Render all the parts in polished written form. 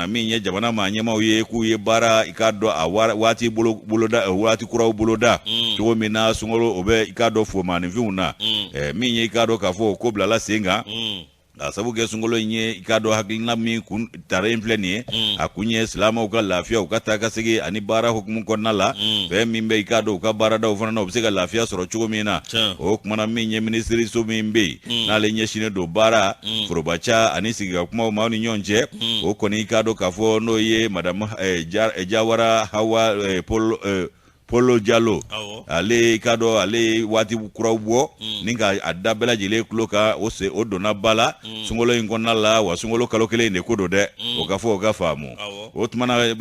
kumana min ye jamana maa ɲɛmaaw ye k'u ye baara i k'a dɔn a waati boloda waati kuraw boloda cogo min na sunkalo o bɛ i k'a dɔn fo maaninfinw na min ye i k'a dɔn k'a fɔ ko bilala sen kan k'a sabu kɛ sunkalo in ye i k'a dɔn hakilina min kun taren filɛ nin ye a kun ye silamɛw ka lafiya u ka taa ka segin ani baara hukumu kɔnɔna la fɛn min bɛ i k'a dɔn u ka baaradaw fana na u bɛ se ka lafiya sɔrɔ cogo min na o kumana min ye minisiriso min bɛ yen n'ale ɲɛsinnen don baara forobaca ani sigika kumaw maaw ni ɲɔgɔn cɛ o kɔni i k'a dɔn k'a fɔ n'o ye madamu Jawara Hawa Paul Polo Jalo ale k'a dɔn ale ye waati kuraw bɔ ni ka a da bɛɛ lajɛlen tulo kan o se o donna ba la sunkalo in kɔnɔna la wa sunkalo kalo kelen in de ko don dɛ o ka fɔ o ka faamu o tuma na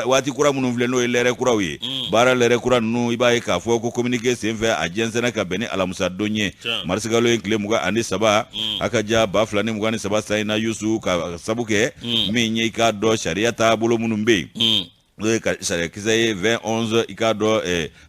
waati kura minnu filɛ n'o ye lɛrɛ kuraw ye baara lɛrɛ kura ninnu i b'a ye k'a fɔ ko communiqué senfɛ a jɛnsɛnna ka bɛn ni alamisa don ye marisikalo in tile 23 a ka ja 2023 san in na Yusu ka sabu kɛ min ye i k'a dɔn sariya taabolo minnu bɛ yen n'o ye sariyakisɛ ye 20 11 i k'a dɔn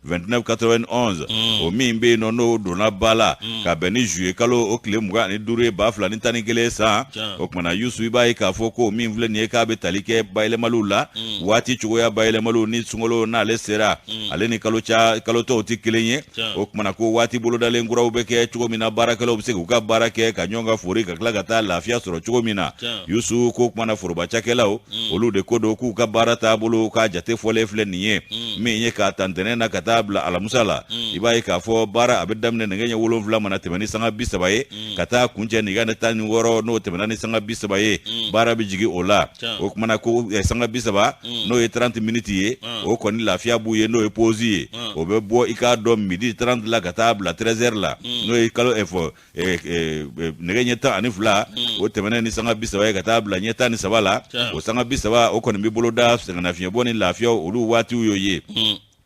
29 91 o min bɛ yen nɔ n'o donna ba la ka bɛn ni juillet kalo o tile 25 ye 2011 san o tuma na Yusu i b'a ye k'a fɔ ko min filɛ nin ye k'a bɛ tali kɛ bayɛlɛmaliw la waati cogoya bayɛlɛmaliw ni sunkalo n'ale sera ale ni kalo ca kalo tɔw tɛ kelen ye o tuma na ko waati bolodalen kuraw bɛ kɛ cogo min na baarakɛlaw bɛ se k'u ka baara kɛ ka ɲɔgɔn ka fori ka tila ka taa lafiya sɔrɔ cogo min na Yusu ko tuma na foroba cakɛlaw olu de ko don k'u ka baara taabolo k'a jate fɔlen filɛ nin ye min ye k'a ta ntɛnɛn na ka taa bila alamusa la i b'a ye k'a fɔ baara a bɛ daminɛ nɛgɛ ɲɛ 7 mana tɛmɛ ni sanga 30 ye ka taa kuncɛ nɛgɛ ɲɛ 16 n'o tɛmɛna ni sanga 30 ye baara bɛ jigin o la o tuma na ko sanga 30 n'o ye 30 minutes ye o kɔni lafiya b'u ye n'o ye pause ye o bɛ bɔ i k'a dɔn midi 30 la ka taa bila 13 heures la n'o ye kalo fɔ nɛgɛ ɲɛ 12 o tɛmɛnen ni sanga 30 ye ka taa bila ɲɛ 13 la o sanga 30 o kɔni bɛ boloda sɛgɛnnafiɲɛbɔ ni lafiya olu waatiw y'o ye.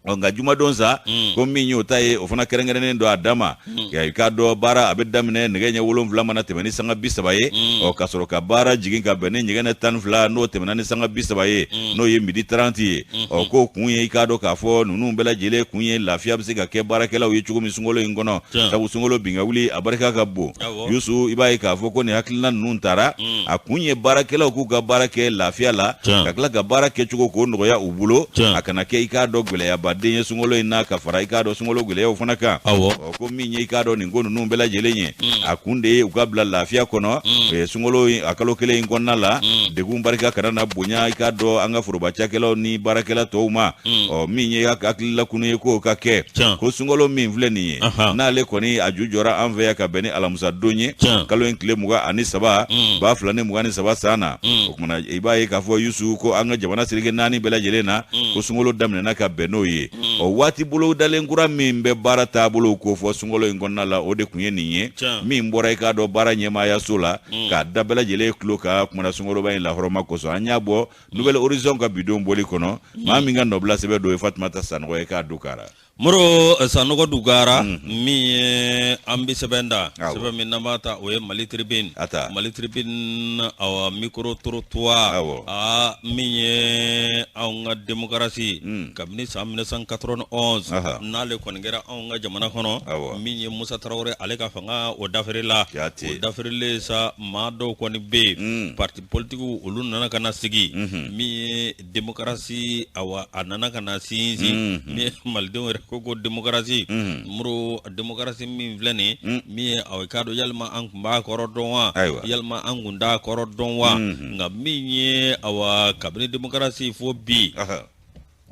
Nka jumadon sa ko min y'o ta ye o fana kɛrɛnkɛrɛnnen don a dama i k'a dɔn baara a bɛ daminɛ nɛgɛ ɲɛ 7 mana tɛmɛ ni sanga 30 ye ɔ ka sɔrɔ ka baara jigin ka bɛn ni nɛgɛ ɲɛ 12 n'o tɛmɛna ni sanga 30 ye n'o ye midi 30 ye ɔ k'o kun ye i k'a dɔn k'a fɔ ninnu bɛɛ lajɛlen kun ye lafiya bɛ se ka kɛ baarakɛlaw ye cogo min sunkalo in kɔnɔ sabu sunkalo bin ka wuli a barika ka bon Yusu i b'a ye k'a fɔ ko nin hakilina ninnu tara a kun ye baarakɛlaw k'u ka baara kɛ lafiya la ka tila ka baara kɛcogo k'o nɔgɔya u bolo a kana kɛ i k'a dɔn gɛlɛyabaden ye sunkalo in na ka fara i k'a dɔn sunkalo gɛlɛyaw fana kan ko min ye i k'a dɔn nin ko ninnu bɛɛ lajɛlen ye a kun de ye u ka bila lafiya kɔnɔ sunkalo a kalo kelen in kɔnɔna la degun barika kana na bonya i k'a dɔn an ka foroba cakɛlaw ni baarakɛla tɔw ma ɔ min ye hakilila kunu ye k'o ka kɛ ko sunkalo min filɛ nin ye n'ale kɔni a ju jɔra an fɛ yan ka bɛn ni alamisa don ye kalo in tile 23 2023 san na o tuma na i b'a ye k'a fɔ Yusu ko an ka jamana seleke naani bɛɛ lajɛlen na ko sunkalo daminɛna ka bɛn n'o ye ɔ waati bolodalen kura min bɛ baara taabolo kofɔ sunkalo in kɔnɔna la o de tun ye nin ye min bɔra i k'a dɔn baara ɲɛmaayaso la k'a da bɛɛ lajɛlen tulo kan kumana sunkaloba in lahɔrɔma kosɔn an y'a bɔ Nouvel Horizon ka bidon bɔli kɔnɔ maa min ka nɔbila sɛbɛn don ye Fatumata Sanɔgɔ ye k'a dukara Moro Sanɔgɔ dukara min ye an bɛ sɛbɛn da sɛbɛn min n'an b'a ta o ye Mali Tribune Mali Tribune awa micro trottoir aa min ye anw ka démocratie kabini san 1991 n'ale kɔni kɛra anw ka jamana kɔnɔ min ye Musa Tarawele ale ka fanga o dafirila o dafirilen sa maa dɔw kɔni bɛ yen parti politigiw olu nana ka na sigi min ye démocratie awa a nana ka na sinsin min ye malidenw yɛrɛ ko ko démocratie Moro démocratie min filɛ nin min ye aw k'a dɔn yalima an tun b'a kɔrɔ dɔn wa yalima an tun t'a kɔrɔ dɔn wa nka min ye awa kabini démocratie fo bi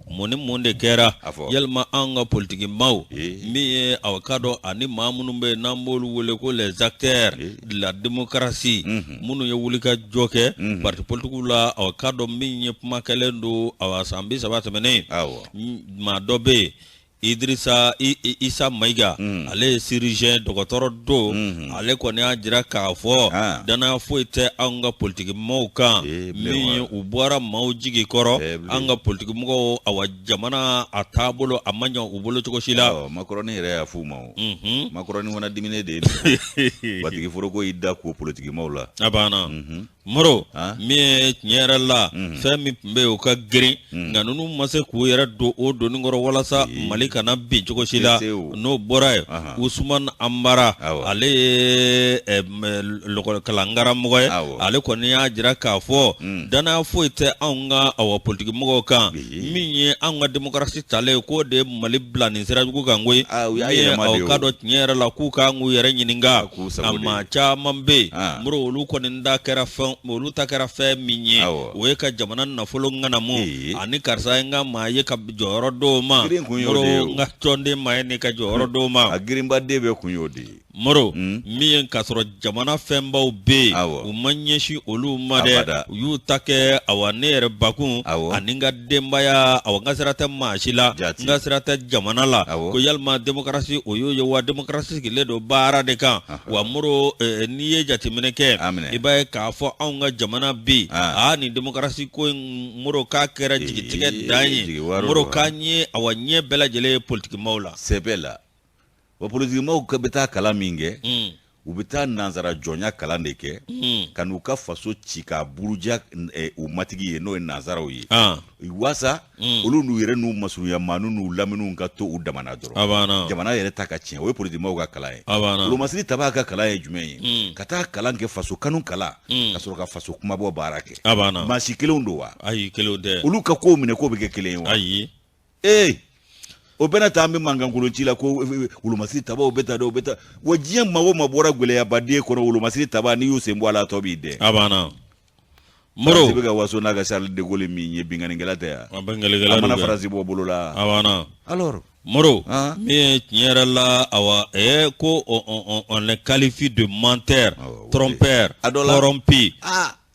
mun ni mun de kɛra yalima an ka politiki maaw min ye aw k'a dɔn ani maa minnu bɛ yen n'an b'olu wele ko les acteurs de la démocratie minnu ye wulikajɔ kɛ parti politikiw la aw k'a dɔn min ye kuma kɛlen don awa san 30 tɛmɛnen maa dɔ bɛ yen Idrissa Isa Mayiga ale ye chirurgien dɔgɔtɔrɔ don ale kɔni y'a jira k'a fɔ dannaya foyi tɛ anw ka politikimɔgɔw kan min ye u bɔra maaw jigi kɔrɔ an ka politikimɔgɔw awa jamana a taabolo a ma ɲɛ u bolo cogo si la Makɔrɔni yɛrɛ y'a f'u ma o Makɔrɔni fana diminen de ye batigi foroko y'i da ko politikimɔgɔw la a banna. Moro, min ye tiɲɛ yɛrɛ la, fɛn min tun bɛ yen o ka girin, nka ninnu ma se k'u yɛrɛ don o doni kɔrɔ walasa Mali kana bin cogo si la. N'o bɔra yen, Usumani Anbara, ale ye kalankaramɔgɔ ye, ale kɔni y'a jira k'a fɔ danaya foyi tɛ anw ka awa politikimɔgɔw kan. Min ye anw ka démocratie talen ye, k'o de ye Mali bila nin sira jugu kan koyi. Aw k'a dɔn tiɲɛ yɛrɛ la k'u kan k'u yɛrɛ ɲininka. A maa caman bɛ yen, Moro, olu kɔni da kɛra fɛn, olu ta kɛra fɛn min ye, o ye ka jamana nafolo ŋanamu, ani karisa ye n ka maa ye ka jɔyɔrɔ d'o ma, Moro, n ka tɔnden maa ye ni ka jɔyɔrɔ d'o ma. A girinbaden bɛɛ kun y'o de ye. Moro, min ye k'a sɔrɔ jamana fɛnbaw bɛ yen, u ma ɲɛsin olu ma dɛ, u y'u ta kɛ awa ne yɛrɛ bakun ani n ka denbaya, awa n ka sira tɛ maa si la, n ka sira tɛ jamana la. Ko yalima démocratie o y'o ye wa? Démocratie sigilen don baara de kan wa. Moro, n'i ye jateminɛ kɛ, i b'a ye k'a fɔ anw ka jamana bi aa nin démocratie ko in, Moro, k'a kɛra jigitigɛ dan ye. Moro, k'an ye awa ɲɛ bɛɛ lajɛlen ye politikimaw la. Sɛbɛ la, wa politikimaw bɛ taa kalan min kɛ, u bɛ taa nansara jɔnya kalan de kɛ ka n'u ka faso ci k'a buruja u matigi ye, n'o ye nansaraw ye, waasa olu n'u yɛrɛ n'u masurunya maanu n'u laminiw ka to u damana dɔrɔn, jamana yɛrɛ ta ka tiɲɛ. O ye politikimaw ka kalan ye. Wolomasiri tabaa ka kalan ye jumɛn ye? Ka taa kalan kɛ, faso kanu kalan, ka sɔrɔ ka faso kumabɔ baara kɛ. Maa si kelenw don wa? Ayi, kelenw tɛ. Olu ka kow minɛ k'o bɛ kɛ kelen ye wa? Ayi. Ee, o bɛna taa, an bɛ mankankolon ci la ko wolomasiri tabaw bɛ taa dɛ, o bɛ taa wa. Diɲɛ maa o maa bɔra gɛlɛyabaden kɔnɔ, wolomasiri taba, n'i y'u sen bɔ a la, a tɔ b'i dɛn. A banna, Moro. Faransi bɛ ka waso n'a ka Charles de Gaulle min ye, binkannikɛla tɛ yan? A binkannikɛla. A mana Faransi bɔ bolo la. A banna. Alors. Moro, min ye tiɲɛ yɛrɛ la, awa ko on les qualifie de menteurs, trompeurs, corrompus,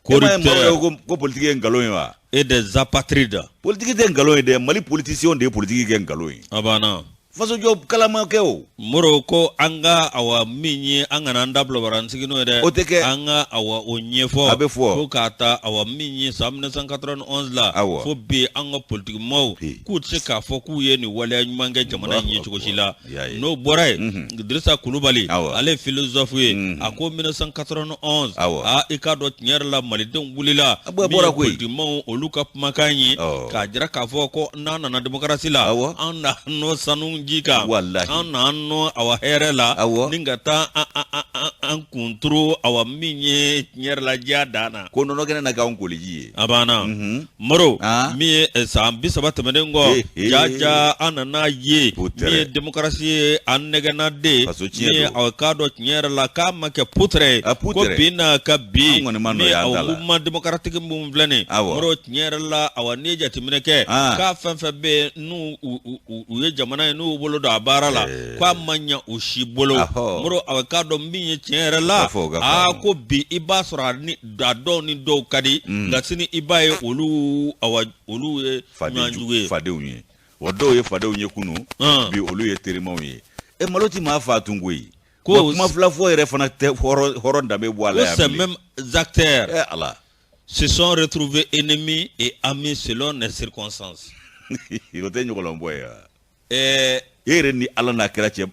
corrupteurs. Ko politique ye nkalon ye wa? Et des apatrides. Politique tɛ nkalon ye dɛ, Mali politiciens de ye politique kɛ nkalon ye. A banna. Fasojɔ kalama kɛ o. Moro, ko an ka awa min ye, an kana an da bila baransigi n'o ye dɛ. O tɛ kɛ. An ka awa o ɲɛfɔ. A bɛ fɔ. Ko k'a ta awa min ye san 1991 la, fo bi, an ka politikimaw k'u tɛ se k'a fɔ k'u ye nin waleya ɲuman kɛ jamana in ye cogo si la. N'o bɔra yen, Dirisa Kulubali, ale ye philosophe ye, a ko 1991, aa, i k'a dɔn tiɲɛ yɛrɛ la, malidenw wulila min ye politikimaw olu ka kumakan ye k'a jira k'a fɔ ko n'an nana démocratie la, an na nɔ sanu ji kan, an na nɔ awa hɛrɛ la, ni ka taa an kunturu awa min ye tiɲɛ yɛrɛ la diya dan na. Ko nɔnɔ kɛnɛ na k'anw koliji ye. A banna. Moro, min ye san 30 tɛmɛnen kɔ, jaja an nana ye min ye démocratie ye, an nɛgɛnna de min ye, aw k'a dɔn tiɲɛ yɛrɛ la k'a ma kɛ putere ye, ko bi n'a ka bi min ye aw mouvement démocratique mun filɛ nin, Moro, tiɲɛ yɛrɛ la, awa n'i ye jateminɛ kɛ, k'a fɛn fɛn bɛ yen n'u u ye jamana ye, n'u bolo don a baara la, k'a ma ɲɛ u si bolo. Moro, aw k'a dɔn min ye tiɲɛ yɛrɛ la, aa, ko bi i b'a sɔrɔ a ni a dɔw ni dɔw ka di, nka sini i b'a ye olu awa olu ye ɲɔgɔnjugu ye. Fadenw ye wa, dɔw ye fadenw ye kunu, bi olu ye terimaw ye. E malo ti maa fa tun koyi. Ko kuma fila fɔ yɛrɛ fana tɛ hɔrɔn danbe bɔ a la yan. Ces mêmes acteurs eh Ala se sont retrouvés ennemis et amis selon les circonstances. O tɛ ɲɔgɔlɔnbɔ ye wa? E yɛrɛ ni Ala n'a kɛra cɛ,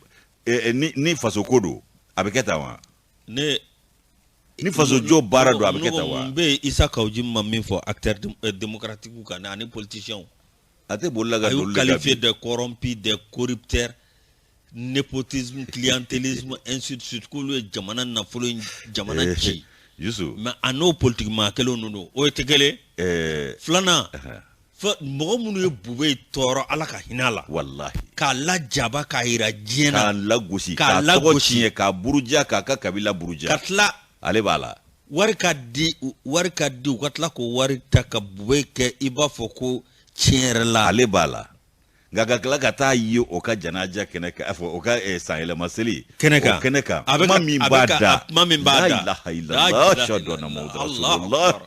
ni faso ko don, a bɛ kɛ tan wa? Ne Ni faso jɔ baara don, a bɛ kɛ tan wa? Mun bɛ yen, Isa Kawu Jim ma min fɔ acteurs démocratiques kan ani politiciens? A tɛ boli la ka A y'u qualifié de corrompus, des corrupteurs, népotisme, clientélisme, ainsi de suite, k'olu ye jamana nafolo in jamana ci. Yusu. Mais a n'o politique maa kelenw don, o tɛ kelen. Filanan, mɔgɔ minnu ye Bube tɔɔrɔ, Ala ka hinɛ a la. Walahi. K'a lajaba k'a yira diɲɛ na. K'a lagosi, k'a tɔgɔ tiɲɛ, k'a buruja, k'a ka kabila buruja. Ka tila. Ale b'a la. Wari ka di, wari ka di, u ka tila k'o wari ta ka Bube kɛ i b'a fɔ ko tiɲɛ yɛrɛ la. Ale b'a la. Nka ka tila ka taa ye o ka janaja kɛnɛ kan, fɔ o ka sanyɛlɛma seli kɛnɛ kan, o kɛnɛ kan, kuma min b'a da, kuma min b'a da, la ilaha illallah, ashhadu anna muhammadan rasulullah.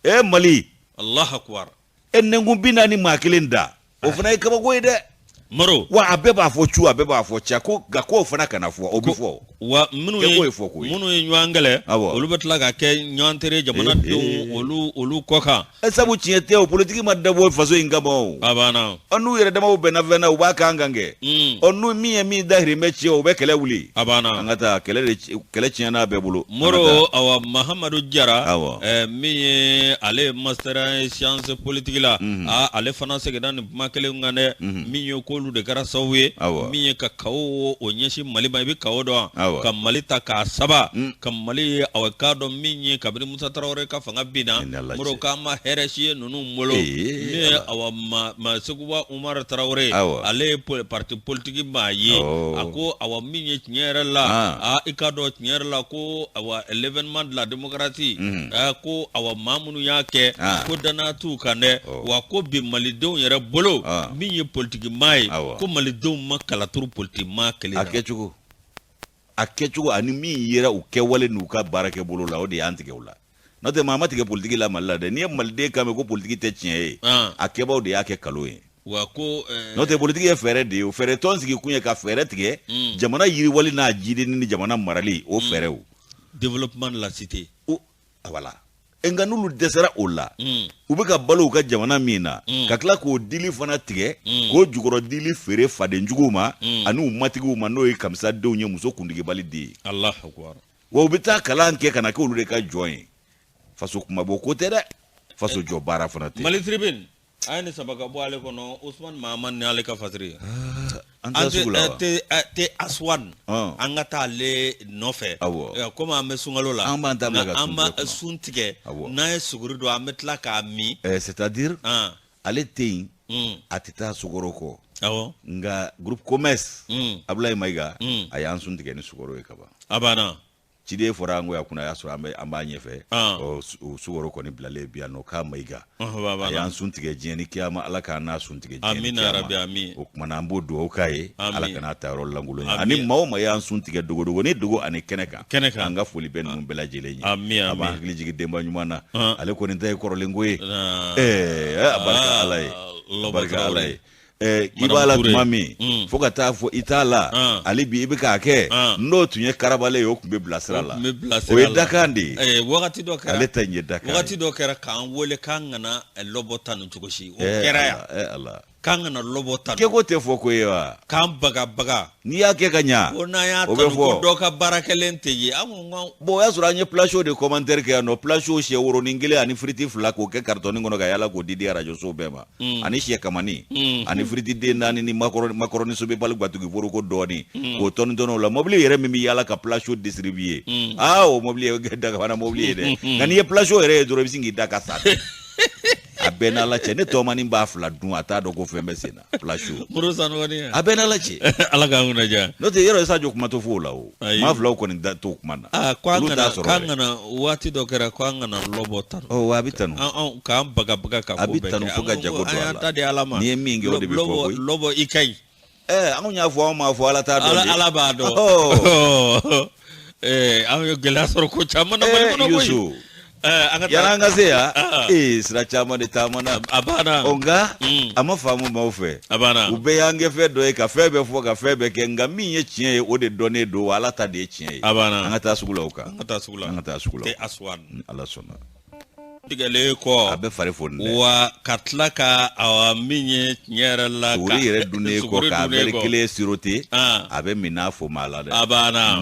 E Mali. Allahu akbar. E nɛnkun 40 maa kelen da, o fana ye kabako ye dɛ. Moro wa a bɛɛ b'a fɔ cu, a bɛɛ b'a fɔ ca, ko nka k'o fana kana fɔ, o bɛ fɔ. Wa minnu ye minnu ye ɲɔgɔn kɛlɛ, olu bɛ tila ka kɛ ɲɔgɔn teri jamanadenw olu kɔ kan. Sabu tiɲɛ tɛ o, politiki ma dabɔ faso in kama o. A banna. Ɔ n'u yɛrɛ damaw bɛnna fɛn na, u b'a kan kan kɛ. Ɔ n'u min ye min dahirimɛ tiɲɛ, o bɛ kɛlɛ wuli. A banna. An ka taa, kɛlɛ de kɛlɛ tiɲɛna bɛɛ bolo. Moro, awa Mahamadu Jara, min ye ale ye master en science politique la, ale fana seginna nin kuma kelen kan dɛ, min ye k'olu de kɛra sababu ye min ye ka kawo o ɲɛsin Mali ma. I bɛ kawo dɔn, ka Mali ta k'a saba, ka Mali awa k'a dɔn min ye kabini Musa Tarawele ka fanga binna, Moro, k'an ma hɛrɛ si ye ninnu bolo. Min ye awa ma Sekuba Umar Tarawele, ale ye parti politique maa ye, a ko awa min ye tiɲɛ yɛrɛ la, i k'a dɔn tiɲɛ yɛrɛ la ko awa l'événement de la démocratie, ko awa maa minnu y'a kɛ, ko danaya t'u kan dɛ. Wa ko bi malidenw yɛrɛ bolo, min ye politiki maa ye, ko malidenw ma kalaturu politiki maa kelen na. A kɛcogo ani min yera u kɛwale n'u ka baarakɛ bolo la, o de y'an tigɛ u la. N'o tɛ, maa ma tigɛ politiki la Mali la dɛ. N'i ye maliden kan mɛn ko politiki tɛ tiɲɛ ye, a kɛbaaw de y'a kɛ kalon ye. Wa ko N'o tɛ, politiki ye fɛɛrɛ de ye. O fɛɛrɛ tɔn sigi kun ye ka fɛɛrɛ tigɛ jamana yiriwali n'a jideni ni jamana marali, o fɛɛrɛw. Développement de la cité. O voilà. Nka n'olu dɛsɛra o la, u bɛ ka balo u ka jamana min na, ka tila k'o dili fana tigɛ, k'o jukɔrɔ dili feere fadenjuguw ma ani u matigiw ma, n'o ye kamisadenw ye, muso kuntigibali den ye. Allahu akbar. Wa u bɛ taa kalan kɛ ka na kɛ olu de ka jɔn ye. Faso kumabɔ ko tɛ dɛ, faso jɔ baara fana tɛ. Mali Tribune, a ye nin saba ka bɔ ale kɔnɔ, Usman Mahamani ni ale ka fasiri. An taa sugu la wa? Te Aswan, an ka taa ale nɔfɛ. Komi an bɛ sunkalo la. An b'an ta bila ka sun. An b'a sun tigɛ. N'an ye suguri dun, an bɛ tila k'a min. C'est à dire, ale tɛ yen, a tɛ taa sukaro kɔ. Nka groupe commerce, Abulayi Mayiga, a y'an sun tigɛ ni sukaro ye kaban. A banna. Ciden fɔra an ko yan kunna, a y'a sɔrɔ an b'a ɲɛfɛ. Ɔ, sukaro kɔni bilalen bi yan nɔ k'a Mayiga, a y'an sun tigɛ diɲɛ ni kiyama. Ala k'an n'a sun tigɛ diɲɛ ni kiyama. O kumana, an b'o dugawu k'a ye, Ala kana ta yɔrɔ lankolon ye. Ani maa o maa y'an sun tigɛ dogodogo ni dogo ani kɛnɛ kan, kɛnɛ kan, an ka foli bɛ ninnu bɛɛ lajɛlen ye. A b'an hakili jigin denba ɲuman na, ale kɔni ta ye kɔrɔlen ko ye. A barika Ala ye, a barika Ala ye. I b'a la tuma min, fo ka taa fɔ i t'a la, hali bi i bɛ k'a kɛ. N'o tun ye karabalen ye, o tun bɛ bila sira la. O ye dakan de ye. Wagati dɔ kɛra, ale ta in ye dakan. Wagati dɔ kɛra k'an wele k'an kana lɔbɔ tanu cogo si, o kɛra yan. Ala. K'an kana lɔbɔ tanu. Kɛko tɛ fɔ ko ye wa. K'an baga baga. N'i y'a kɛ ka ɲa. Ko n'an y'a tanu, ko dɔ ka baara kɛlen tɛ ye, an ko. Bon, o y'a sɔrɔ an ye plat chaud de commentaire kɛ yan nɔ. Plat chaud, sɛ woronin kelen ani frites fila, k'o kɛ carton kɔnɔ ka yala k'o di di arajo so bɛɛ ma, ani sɛ kamani ani frites den naani ni macaroni sobebali gwatugi foroko dɔɔni, k'o tɔni tɔni o la. Mobili yɛrɛ min bɛ yala ka plat chaud distribuer, aa, o mobili ye dagabana mobili ye dɛ. Nka n'i ye plat chaud yɛrɛ ye dɔrɔn, i bɛ sin k'i da ka sa. A bɛɛ n'Ala cɛ, ne tɔmanin b'a fila dun, a t'a dɔn ko fɛn bɛ sen na, plat chaud. Moro Sanubani. A bɛɛ n'Ala cɛ. Ala k'an kunna diya. N'o tɛ, yɔrɔ Sajo kuma to fo o la o. Maa filaw kɔni da t'o kuma na. Aa, ko an kana, k'an kana, waati dɔ kɛra ko an kana lɔbɔ tanu. Ɔ, wa a bɛ tanu. An k'an baga baga ka ko bɛɛ kɛ. A bɛ tanu fo ka jago don a la. An y'an ta di Ala ma. N'i ye min kɛ, o de bɛ fɔ koyi. Lɔbɔ, i ka ɲi. Anw y'a fɔ, anw m'a fɔ, Ala t'a dɔn. Ala b'a dɔn. An ye gɛlɛya sɔrɔ ko caman na Mali kɔnɔ koyi. Yusu. Yanni an ka se yan, ee, sira caman de taamana. A banna. Ɔ, nka a ma faamu maaw fɛ. A banna. U bɛɛ y'an kɛ fɛn dɔ ye, ka fɛn bɛɛ fɔ, ka fɛn bɛɛ kɛ, nka min ye tiɲɛ ye, o de dɔnnen don, wa Ala ta de ye tiɲɛ ye. A banna. An ka taa sugu la o kan. An ka taa sugu la. An ka taa sugu la. Tɛ Asuwan. Ala sɔnna. Tigɛlen kɔ. A bɛ fari foni dɛ. Wa ka tila ka, awa, min ye tiɲɛ yɛrɛ la. Suguri yɛrɛ dunnen kɔ, k'a verre kelen siroter, a bɛ min n'a fo maa la dɛ. A banna.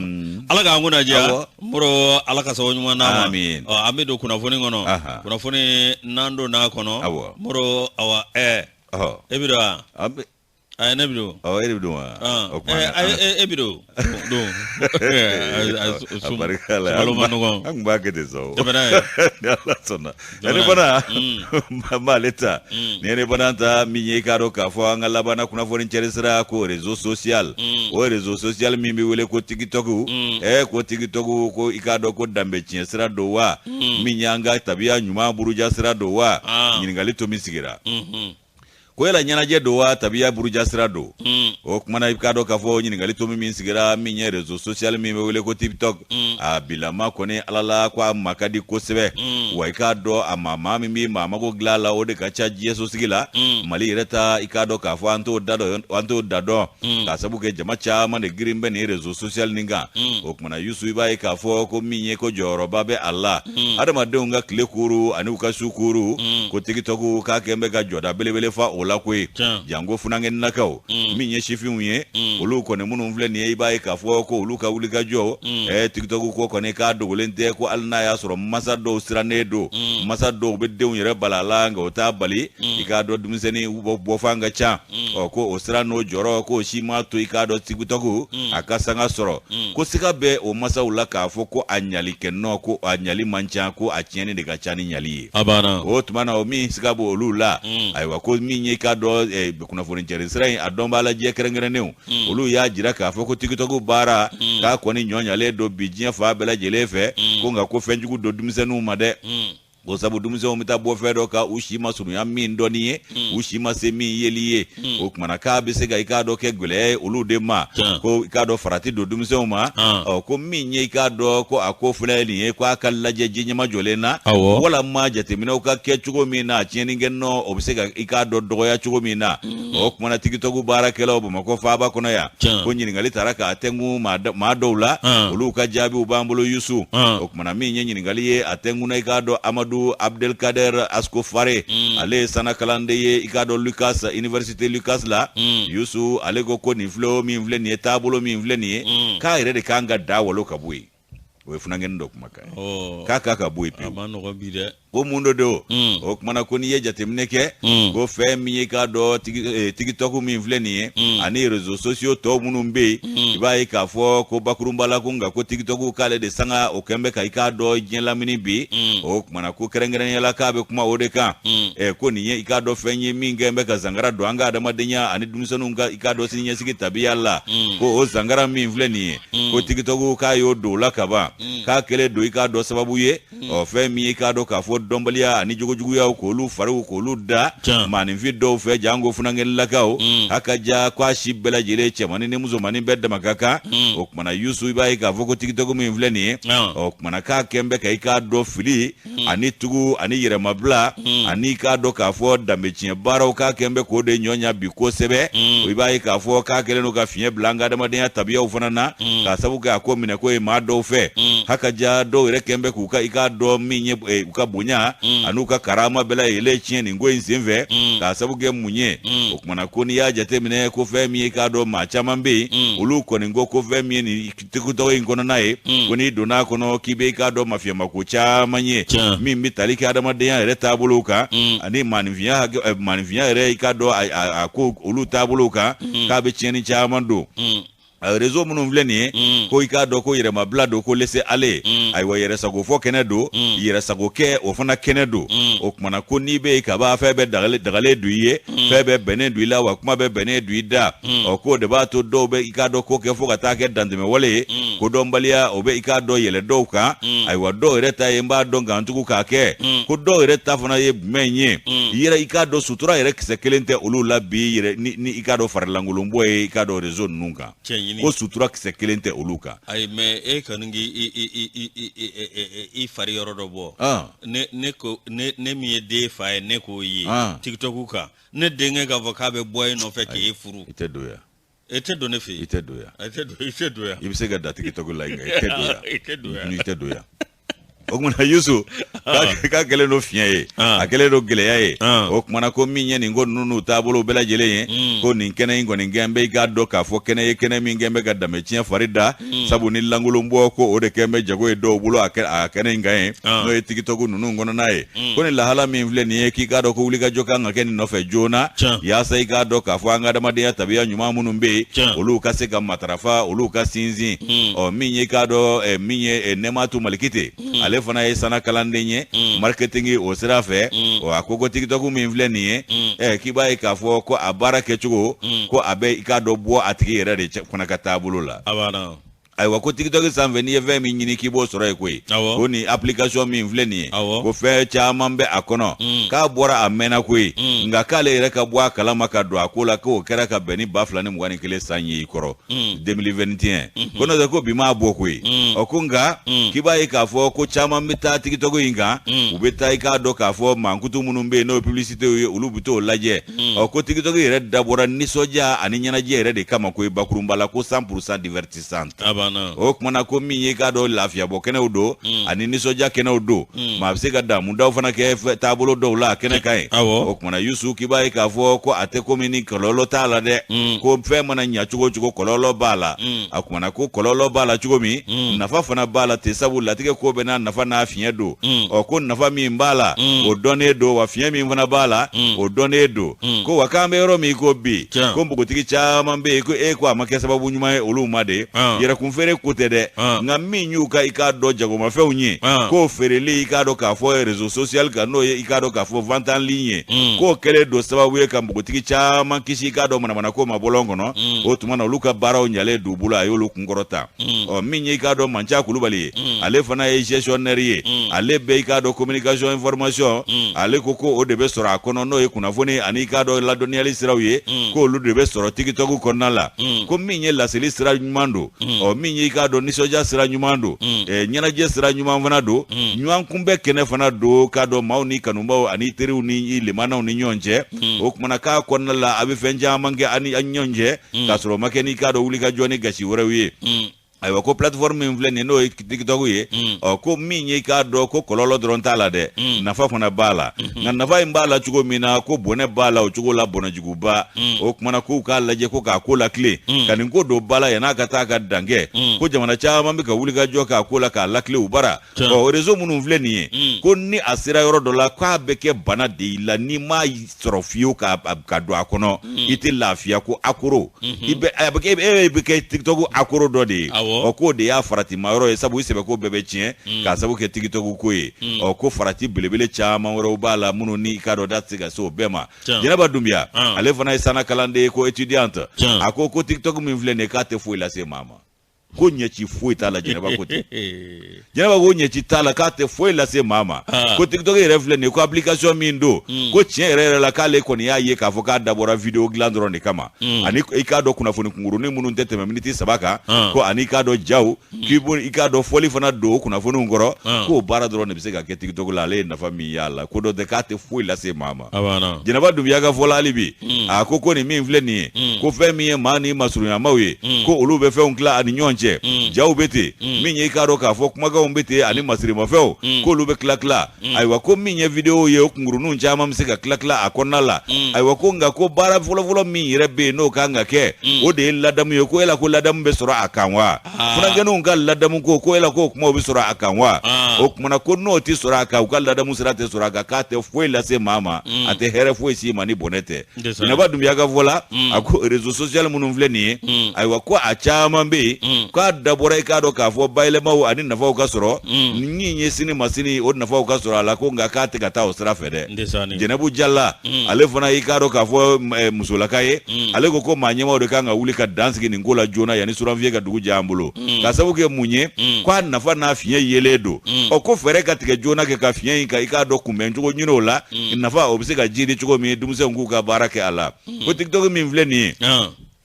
Ala k'an kunna diya. Moro, Ala ka sababu ɲuman d'an ma. Amiin. Ɔ, an bɛ don kunnafoni kɔnɔ. Kunnafoni n'an donna a kɔnɔ. Moro, awa, e bɛ don wa? Ayi, ne bɛ don. Ɔ, e de bɛ don wa? O kuma, e bɛ don. Don. A barika la. Sunkalo ma nɔgɔn. An tun b'a kɛ ten sa o. Tɛmɛ n'a ye. Ni Ala sɔnna. Ne fana n b'ale ta. Ni ye ne fana ta min ye, i k'a dɔn k'a fɔ an ka labanna kunnafoni cɛri sira ko réseau social. O réseau social min bɛ wele ko TikTok. Ko TikTok, ko i k'a dɔn ko danbe tiɲɛ sira don wa? Min y'an ka tabiya ɲuman buruja sira don wa? Ɲininkali to min sigira. Ko yala ɲɛnajɛ don wa tabiya buruja sira don? O kumana i k'a dɔn k'a fɔ ɲininkali tomi min sigira min ye réseau social min bɛ wele ko TikTok, a bilama kɔni ala la ko a ma ka di kosɛbɛ. Wa i k'a dɔn a ma maa min bɛ maa mago dilan a la, o de ka ca diɲɛsosigi la. Mali yɛrɛ ta, i k'a dɔn k'a fɔ an t'o da dɔn, an t'o da dɔn, k'a sabu kɛ jama caman de girin bɛ nin réseau social nin kan. O kumana Yusu, i b'a ye k'a fɔ ko min ye ko jɔyɔrɔba bɛ a la adamadenw ka tile kuuru ani u ka su kuuru, ko TikTok k'a kɛn bɛ ka jɔda belebele fa o la koyi, janko funankɛninakaw min ye sifinw ye. Olu kɔni minnu filɛ nin ye, i b'a ye k'a fɔ ko olu ka wulikajɔ TikTok ko kɔni k'a dogolen tɛ, ko hali n'a y'a sɔrɔ masa dɔw sirannen don, masa dɔw bɛ denw yɛrɛ bala la, nka o t'a bali i k'a dɔn denmisɛnnin bɔfan ka ca. Ɔ ko o siran n'o jɔrɔ k'o si m'a to i k'a dɔn TikTok a ka sanga sɔrɔ. Ko siga bɛ o masaw la k'a fɔ ko a ɲali kɛ nɔ, ko a ɲali man ca, ko a tiɲɛni de ka ca ni ɲali ye. A banna. O tuma na, o min siga b'o olu la, ayiwa, ko min ye i k'a dɔn kunnafoni cɛrin sira in a dɔnbaa lajɛ kɛrɛnkɛrɛnnenw, olu y'a jira k'a fɔ ko TikTok baara k'a kɔni ɲɔ ɲalen don bi diɲɛ fan bɛɛ lajɛlen fɛ, ko nka ko fɛnjugu don denmisɛnninw ma dɛ, ko sabu denmisɛnw bɛ taa bɔ fɛn dɔ kan u si ma surunya min dɔnni ye, u si ma se min yeli ye. O kumana k'a bɛ se ka i k'a dɔn kɛ gɛlɛya ye olu de ma, ko i k'a dɔn farati don denmisɛnw ma. Ɔ ko min ye i k'a dɔn ko a ko filɛ nin ye, ko a ka lajɛ ji ɲɛmajɔlen na, walama jateminɛw ka kɛ cogo min na, a tiɲɛni kɛ nɔ o bɛ se ka i k'a dɔn dɔgɔya cogo min na. O kumana TikTok baarakɛlaw Bamakɔ faaba kɔnɔ yan, ko ɲininkali taara k'a tɛnku maa dɔw la, olu ka jaabiw b'an bolo Yusu. O kumana min ye ɲininkali ye a tɛnkunna i k'a dɔn Amadu Abdelkader Ascofare, ale ye sana kalanden ye i k'a dɔn Lucas Université Lucas la. Yusu, ale ko ko nin filɛ min filɛ nin ye, taabolo min filɛ nin ye, k'a yɛrɛ de kan ka da walo ka bɔ yen. O ye funankɛnin dɔ kumakan ye, k'a k'a ka bɔ yen pewu. A ma nɔgɔn bi dɛ. Ko mun do don? O kumana ko n'i ye jateminɛ kɛ, ko fɛn min ye k'a dɔn TikTok min filɛ nin ye ani réseaux sociaux tɔw minnu bɛ yen, i b'a ye k'a fɔ ko bakurunba la, ko nka ko TikTok k'ale de sanga o kɛn bɛ ka i k'a dɔn diɲɛ lamini bi. O kumana ko kɛrɛnkɛrɛnnenya la k'a bɛ kuma o de kan, ko nin ye i k'a dɔn fɛn ye min kɛn bɛ ka zangara don an ka adamadenya ani denmisɛnninw ka i k'a dɔn siniɲɛsigi tabiya la. Ko o zangara min filɛ nin ye, ko TikTok k'a y'o don o la kaban, k'a kɛlen don i k'a dɔn sababu ye, ɔ fɛn min ye k'a dɔn k'a fɔ dɔnbaliya ani jogojuguyaw k'olu fariw k'olu da maaninfin dɔw fɛ, janko funankɛlakaw a ka ja, k'a si bɛɛ lajɛlen, cɛmannin ni musomannin bɛɛ dama ka kan. O kumana Yusu, i b'a ye k'a fɔ ko TikTok min filɛ nin ye, ɔ kumana k'a kɛn bɛ ka i k'a dɔn fili ani tugu ani yɛrɛmabila ani k'a dɔn k'a fɔ danbe tiɲɛ baaraw, k'a kɛn bɛ k'o de ɲɔ ɲa bi kosɛbɛ. I b'a ye k'a fɔ k'a kɛlen don ka fiɲɛ bila an ka adamadenya tabiyaw fana na, k'a sabu kɛ a ko minɛ ko ye maa dɔw fɛ ha ka ja. Dɔw yɛrɛ kɛn bɛ k'u ka i k'a dɔn min ye u ka bonya an'u ka karama bɛɛ lajɛlen tiɲɛ nin ko in senfɛ, k'a sabu kɛ mun ye? O kumana ko n'i y'a jateminɛ, ko fɛn min ye k'a dɔn maa caman bɛ yen, olu kɔni ko ko fɛn min ye nin TikTok in kɔnɔna ye, ko n'i donna a kɔnɔ k'i bɛ i k'a dɔn mafiyamako caman ye min bɛ tali kɛ adamadenya yɛrɛ taabolow kan ani maaninfinya hakɛ, maaninfinya yɛrɛ i k'a dɔn a ko olu taabolow kan, k'a bɛ tiɲɛni caman don. Réseau minnu filɛ nin ye, ko i k'a dɔn ko yɛrɛmabila don, ko laisser aller, ayiwa, yɛrɛsagofɔ kɛnɛ don, yɛrɛsago kɛ o fana kɛnɛ don. O kumana ko n'i bɛ yen ka ban, fɛn bɛɛ dagalen don i ye, fɛn bɛɛ bɛnnen don i la, wa kuma bɛɛ bɛnnen don i da. Ɔ k'o de b'a to dɔw bɛ i k'a dɔn ko kɛ fo ka taa kɛ dantɛmɛwale ye, ko dɔnbaliya o bɛ i k'a dɔn yɛlɛ dɔw kan. Ayiwa, dɔw yɛrɛ ta ye n b'a dɔn k'an tugu k'a kɛ, ko dɔw yɛrɛ ta fana ye jumɛn ye? I yɛrɛ i k'a dɔn sutura yɛrɛ kisɛ kelen tɛ olu la bi yɛrɛ ni i k'a dɔn farilankolonbɔ ye i k'a dɔn réseau ninnu kan, ko sutura kisɛ kelen tɛ olu kan. Ayi, mais e kɔni k'i i fari yɔrɔ dɔ bɔ, ne ko ne min ye den fa ye, ne k'o ye TikTok kan, ne denkɛ k'a fɔ k'a bɛ bɔ e nɔfɛ k'e furu. I tɛ don yan. E tɛ don ne fɛ yen. I tɛ don yan. I tɛ don, i tɛ don yan. I bɛ se ka da TikTok la, nka i tɛ don yan. I tɛ don yan. I tɛ don yan. O kumana Yusu, k'a kɛlen don fiɲɛ ye, a kɛlen don gɛlɛya ye. O kumana ko min ye nin ko ninnu n'u taabolo bɛɛ lajɛlen ye, ko nin kɛnɛ in kɔni kɛn bɛ i k'a dɔn k'a fɔ kɛnɛ ye, kɛnɛ min kɛn bɛ ka danbe tiɲɛ fari da, sabu ni lankolon bɔ ko o de kɛn bɛ jago ye dɔw bolo a kɛnɛ in kan ye, n'o ye TikTok ninnu kɔnɔna ye. Ko ni lahala min filɛ nin ye, k'i k'a dɔn ko wulikajɔ kan ka kɛ nin nɔfɛ joona, yaasa i k'a dɔn k'a fɔ an ka adamadenya tabiya ɲuman minnu bɛ yen, olu ka se ka matarafa, olu ka sinsin. Ɔ min ye i k'a dɔn min ye Nɛmatu Malikite, ale fana ye sana kalanden ye marketing o sira fɛ. Ɔ a ko ko TikTok min filɛ nin ye, k'i b'a ye k'a fɔ ko a baara kɛcogo, ko a bɛ i k'a dɔn bɔ a tigi yɛrɛ de fana ka taabolo la. Ayiwa, ko TikTok sanfɛ, n'i ye fɛn min ɲini k'i b'o sɔrɔ yen koyi. Ko nin application min filɛ nin ye, ko fɛn caman bɛ a kɔnɔ. K'a bɔra a mɛnna koyi, nka k'ale yɛrɛ ka bɔ a kalama ka don a ko la, k'o kɛra ka bɛn ni 2021 san ye i kɔrɔ, 2021. Ko n'o tɛ, ko bi m'a bɔ koyi. Ɔ, ko nka k'i b'a ye k'a fɔ ko caman bɛ taa TikTok in kan, u bɛ taa, i k'a dɔn k'a fɔ mankutu minnu bɛ yen, n'o ye publicité ye, olu bɛ t'o lajɛ. Ɔ, ko TikTok yɛrɛ dabɔra nisɔndiya ani ɲɛnajɛ yɛrɛ de kama koyi, bakurunba la, ko 100% divertissante. A banna. O kumana, ko min ye, k'a dɔn, lafiyabɔ kɛnɛw don ani nisɔndiya kɛnɛw don, maa bɛ se ka damudaw fana kɛ taabolo dɔw la a kɛnɛ kan yen. O kumana, Yusu, k'i b'a ye k'a fɔ ko a tɛ komi ni kɔlɔlɔ t'a la dɛ. Ko fɛn mana ɲa cogo o cogo, kɔlɔlɔ b'a la. A kumana, ko kɔlɔlɔ b'a la cogo min, nafa fana b'a la ten, sabu latigɛ ko bɛɛ n'a nafa n'a fiɲɛ don. Ɔ, ko nafa min b'a la, o dɔnnen don, wa fiɲɛ min fana b'a la, o dɔnnen don. Ko wa k'an bɛ yɔrɔ min ko bi, ko npogotigi caman bɛ yen, ko e ko a ma kɛ sababu ɲuman ye olu ma de. Yɛrɛkunfeere ko tɛ dɛ, nka min y'u ka, i k'a dɔn, jagomafɛnw ye, k'o feereli, i k'a dɔn k'a fɔ réseau social kan, n'o ye, i k'a dɔn k'a fɔ vente en ligne ye, k'o kɛlen don sababu ye ka npogotigi caman kisi, i k'a dɔn, manamanako ma bɔlɔn kɔnɔ. O tuma na, olu ka baaraw ɲalen d'u bolo, a y'olu kunkɔrɔta. Ɔ, min ye, i k'a dɔn, Manca Kulubali ye, ale fana ye gestionnaire ye, ale bɛ, i k'a dɔn, communication information. Ale ko ko o de bɛ sɔrɔ a kɔnɔ, n'o ye kunnafoni ani, i k'a dɔn, ladɔnniyali siraw ye, k'olu de bɛ sɔrɔ TikTok kɔnɔna la. Ko min ye laseli sira ɲuman don, ɔ, min ye, i k'a dɔn, nisɔndiya sira ɲuman don, ɲɛnajɛ sira ɲuman fana don, ɲɔgɔn kunbɛn kɛnɛ fana don, k'a dɔn, maaw ni kanubaw ani teriw ni i limanaw ni ɲɔgɔn cɛ. O kumana, k'a kɔnɔna la, a bɛ fɛn caman kɛ ani a ɲɔgɔn cɛ, k'a sɔrɔ o ma kɛ n'i k'a dɔn wulikajɔ ni gasi wɛrɛw ye. Ayiwa, ko plateforme min filɛ nin ye, n'o ye TikTok ye, ɔ, ko min ye, i k'a dɔn, ko kɔlɔlɔ dɔrɔn t'a la dɛ, nafa fana b'a la. Nka nafa in b'a la cogo min na, ko bɔnɛ b'a la o cogo la, bɔnɛjuguba. O kumana, k'u k'a lajɛ ko k'a ko lakile, ka nin ko don ba la yann'a ka taa ka dan kɛ. Ko jamana caman bɛ ka wulikajɔ k'a ko la k'a lakile u bara. Ɔ, réseau minnu filɛ nin ye, ko ni a sera yɔrɔ dɔ la, k'a bɛ kɛ bana de y'i la, n'i m'a sɔrɔ fiyewu ka don a kɔnɔ, i tɛ lafiya. Ko accro i bɛ, a bɛ kɛ, e bɛ kɛ TikTok accro dɔ de ye. Ɔ, k'o de y'a faratima yɔrɔ ye, sabu i sɛbɛko bɛɛ bɛ tiɲɛ k'a sababu kɛ TikTok ko ye. Ɔ, ko farati belebele caman wɛrɛw b'a la minnu ni, i k'a dɔn, da tɛ se ka se o bɛɛ ma. Jɛnɛba Dunbiya, ale fana ye sanna kalanden ye, ko étudiante. A ko ko TikTok min filɛ nin ye, k'a tɛ foyi lase maa ma, ko ɲɛci foyi t'a la. Jɛnɛba ko ten, Jɛnɛba ko ɲɛci t'a la, k'a tɛ foyi lase maa ma. Ko TikTok yɛrɛ filɛ nin ye, ko application min don, ko tiɲɛ yɛrɛ yɛrɛ la, k'ale kɔni y'a ye k'a fɔ k'a dabɔra vidéo dilan dɔrɔn de kama, ani, i k'a dɔn, kunnafoni kunkurunin minnu tɛ tɛmɛ miniti 3 kan, ko ani, i k'a dɔn, jaw k'i bo, i k'a dɔn, fɔli fana don o kunnafoniw kɔrɔ, k'o baara dɔrɔn de bɛ se ka kɛ TikTok la. Ale ye nafa min y'a la, ko dɔ tɛ, k'a tɛ foyi lase maa ma. Jɛnɛba Dunbiya ka fɔ la hali bi, a ko ko nin min filɛ nin ye, ko fɛn min ye maa ni masurunyamaw ye, ko olu bɛ fɛnw tila ani ɲɔgɔn cɛ, jaw bɛ ten, min ye, i k'a dɔn k'a fɔ kumakanw bɛ ten ani masirimafɛnw, k'olu bɛ tila tila. Ayiwa, ko min ye vidéo ye, o kunkuruninw caman bɛ se ka tila tila a kɔnɔna la. Ayiwa, ko nka ko baara fɔlɔfɔlɔ min yɛrɛ bɛ yen, n'o kan ka kɛ, o de ye ladamu ye. Ko yala ko ladamu bɛ sɔrɔ a kan wa? Funankɛninw ka ladamu ko, ko yala k'o kumaw bɛ sɔrɔ a kan wa? O kumana, ko n'o tɛ sɔrɔ a kan, u ka ladamu sira tɛ sɔrɔ a kan, k'a tɛ foyi lase maa ma, a tɛ hɛrɛ foyi s'i ma ni bɔnɛ tɛ. Jɛnɛba Dunbiya ka fɔ la, a ko réseau social minnu filɛ nin ye, ayiwa, ko a caman bɛ yen, k'a dabɔra, i k'a dɔn k'a fɔ bayɛlɛmaw ani nafaw ka sɔrɔ, min ye sini ma sini, o nafaw ka sɔrɔ a la, ko nka k'a tɛ ka taa o sira fɛ dɛ. Jɛnɛbu Jala, ale fana, i k'a dɔn k'a fɔ musolaka ye, ale ko ko maa ɲɛmaaw de kan ka wuli ka dan sigi nin ko la joona yanni suranfiye ka dugu jɛ an bolo, ka sababu kɛ mun ye? K'a nafa n'a fiɲɛ yelen don. Ɔ, ko fɛɛrɛ ka tigɛ joona kɛ ka fiɲɛ in ka, i k'a dɔn, kunbɛn cogo ɲini o la, nafa o bɛ se ka jidi cogo min, denmisɛnw k'u ka baara kɛ a la. Ko TikTok min filɛ nin ye,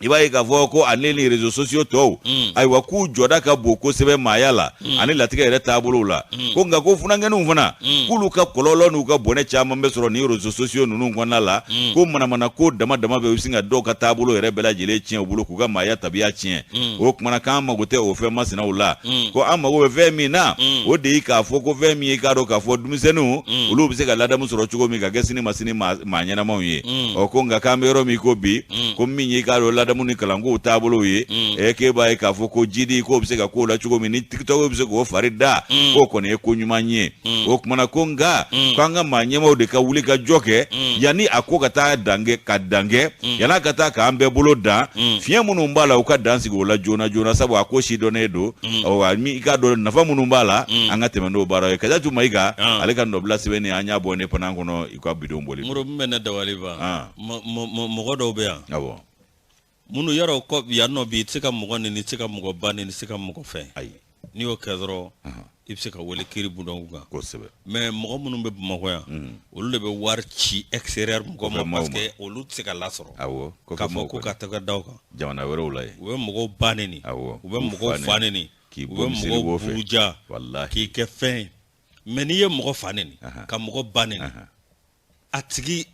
i b'a ye k'a fɔ ko ale ni réseaux sociaux tɔw, ayiwa, k'u jɔda ka bon kosɛbɛ maaya la ani latigɛ yɛrɛ taabolow la. Ko nka ko funankɛninw fana, k'olu ka kɔlɔlɔ n'u ka bɔnɛ caman bɛ sɔrɔ nin réseaux sociaux ninnu kɔnɔna la. Ko manamana ko dama dama bɛ, u bɛ sin ka dɔw ka taabolo yɛrɛ bɛɛ lajɛlen tiɲɛ u bolo, k'u ka maaya tabiya tiɲɛ. O kumana, k'an mago tɛ o fɛn masinaw la, ko an mago bɛ fɛn min na, o de ye k'a fɔ ko fɛn min ye, k'a dɔn k'a fɔ denmisɛnninw, olu bɛ se ka ladamu sɔrɔ cogo min ka kɛ sini ma sini maa ɲɛnamaw ye. Ɔ, ko nka k'an bɛ yɔrɔ min ko bi, ko min ye, k'a dɔn, ladamu ni kalankow taabolow ye, k'e b'a ye k'a fɔ ko jidi k'o bɛ se ka k'o la cogo min, ni TikTok bɛ se k'o fari da, k'o kɔni ye ko ɲuman ye. O kumana, ko nka k'an ka maa ɲɛmaaw de ka wuli ka jɔ kɛ yanni a ko ka taa dankɛ, ka dankɛ yan'a ka taa k'an bɛɛ bolo dan. Fiɲɛ minnu b'a la, u ka dan sigi o la joona joona, sabu a ko sidɔnnen don. Ɔ, i k'a dɔn, nafa minnu b'a la, an ka tɛmɛ n'o baara ye. Kajatu Mayiga, ale ka nɔbila sɛbɛnni, an y'a bɔ ne fana kɔnɔ i ka bidon boli. Moro, min bɛ ne dabali ban, mɔgɔ dɔw bɛ yan, awɔ, Minnu yɔrɔ kɔ yan nɔ bi, i tɛ se ka mɔgɔ neni, i tɛ se ka mɔgɔ ba neni, i tɛ se ka mɔgɔ fɛn. Ayi. N'i y'o kɛ dɔrɔn, i bɛ se ka wele kiiri bulon kan. Kosɛbɛ. Mais mɔgɔ minnu bɛ Bamakɔ yan, olu de bɛ wari ci extérieur mɔgɔ ma, parce que olu tɛ se ka lasɔrɔ. Awɔ. K'a fɔ ko ka tɛgɛ da u kan. Jamana wɛrɛw la yen. U bɛ mɔgɔw ba neni. Awɔ. U bɛ mɔgɔw fa neni. K'i U bɛ mɔgɔw buruja. Walahi. K'i kɛ fɛn ye. Mais n'i ye mɔgɔ fa neni, ka mɔgɔ ba neni, a tigi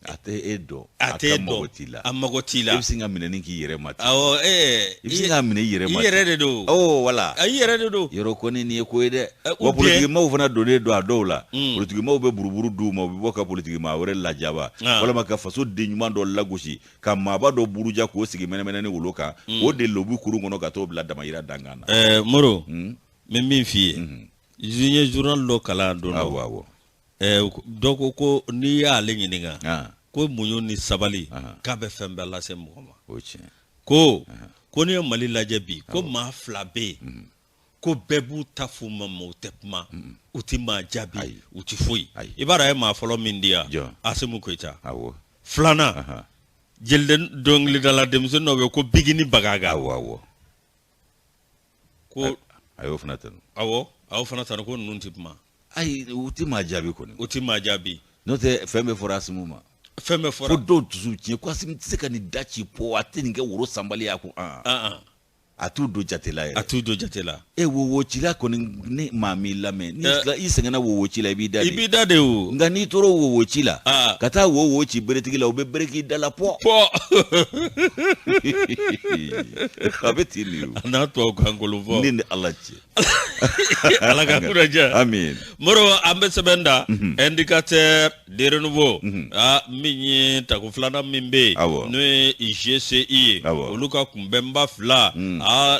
a tɛ e dɔn. A tɛ e dɔn, a mago t'i la. E bɛ sin ka minɛni k'i yɛrɛ ma ten. Awɔ, i bɛ sin k'a minɛ i yɛrɛ ma ten. I yɛrɛ de don. Oh, voilà. I yɛrɛ de don. Yɔrɔ kɔni nin ye ko ye dɛ. Wa politikimaw fana donnen don a dɔw la. Politikimaw bɛ buruburu d'u ma, u bɛ bɔ ka politikimaa wɛrɛ lajaba. Walima ka faso den ɲuman dɔ lagosi, ka maaba dɔ buruja k'o sigi mɛnɛmɛnɛ ni wolo kan. O de lobi kurun kɔnɔ ka t'o bila damayira dangan na. Moro, n bɛ min f'i ye. N ye journal dɔ kalan don dɔ. Awɔ, awɔ. Dɔ ko n'i y'ale ɲininka ko muɲu ni sabali k'a bɛ fɛn bɛɛ lase mɔgɔ ma. Ko ko n'i ye Mali lajɛ bi, ko maa fila bɛ yen, ko bɛɛ b'u ta f'u ma, mais u tɛ kuma, u tɛ maa jaabi, u tɛ foyi. I b'a dɔn a ye maa fɔlɔ min di yan, Asimu Goyita. Filanan, jeliden dɔnkilidala denmisɛnnin dɔ bɛ yen ko Bigini Bagaga. Awɔ, awɔ. Ko a y'o fana tanu. Awɔ, a y'o fana tanu, ko ninnu tɛ kuma. Ayi, u tɛ maa jaabi kɔni. U tɛ maa jaabi. N'o tɛ, fɛn bɛɛ fɔra Asimu ma. Fɛn bɛɛ fɔra. Fo dɔw dusu tiɲɛ ko Asimu tɛ se ka nin da ci pɔ, a tɛ nin kɛ woro sanbali ye, a ko an. A t'u don jate la yɛrɛ. A t'u don jate la. E wo cila kɔni, ni maa m'i lamɛn, ni i sɛgɛnna wo ci la, i b'i da de. I b'i da de o. Nka n'i tora wo ci la, ka taa wo ci beretigi la, u bɛ bere k'i da la pɔ. Pɔ. A bɛ ten de o. A n'a tubabukan kolon fɔ. Ne ni Ala cɛ. Ala ka kunnaja. Amin. Moro, an bɛ sɛbɛn da. Indicateur de renouveau. Min ye tako filanan min bɛ yen, n'o ye GCI ye. Olu ka kunbɛnba fila.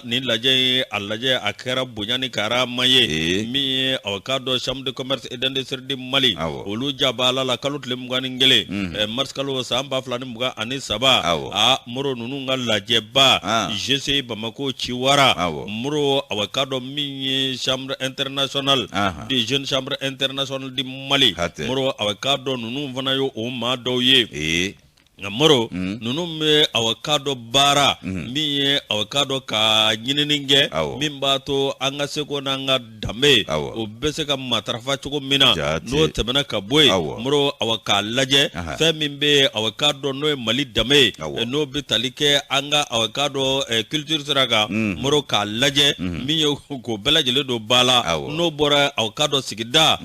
Nin lajɛ in, a lajɛ a kɛra bonya ni karama ye. Min ye aw k'a dɔn chambre de commerce et d'industrie du Mali. Olu jabala la kalo tile 21, mars kalo san 2023. Moro, ninnu ka lajɛba GCI Bamako ciwara. Moro, aw k'a dɔn min ye chambre internationale de jeune chambre internationale du Mali. Moro, aw k'a dɔn ninnu fana ye o maa dɔw ye. Nka Moro, ninnu bɛ aw k'a dɔn baara min ye aw k'a dɔn ka ɲinini kɛ, min b'a to an ka seko n'an ka danbe o bɛ se ka matarafa cogo min na. N'o tɛmɛna ka bɔ yen, Moro, aw k'a lajɛ fɛn min bɛ aw k'a dɔn n'o ye Mali danbe ye, n'o bɛ tali kɛ an ka aw k'a dɔn culture sira kan. Moro, k'a lajɛ min ye k'o bɛɛ lajɛlen don ba la. N'o bɔra, aw k'a dɔn sigida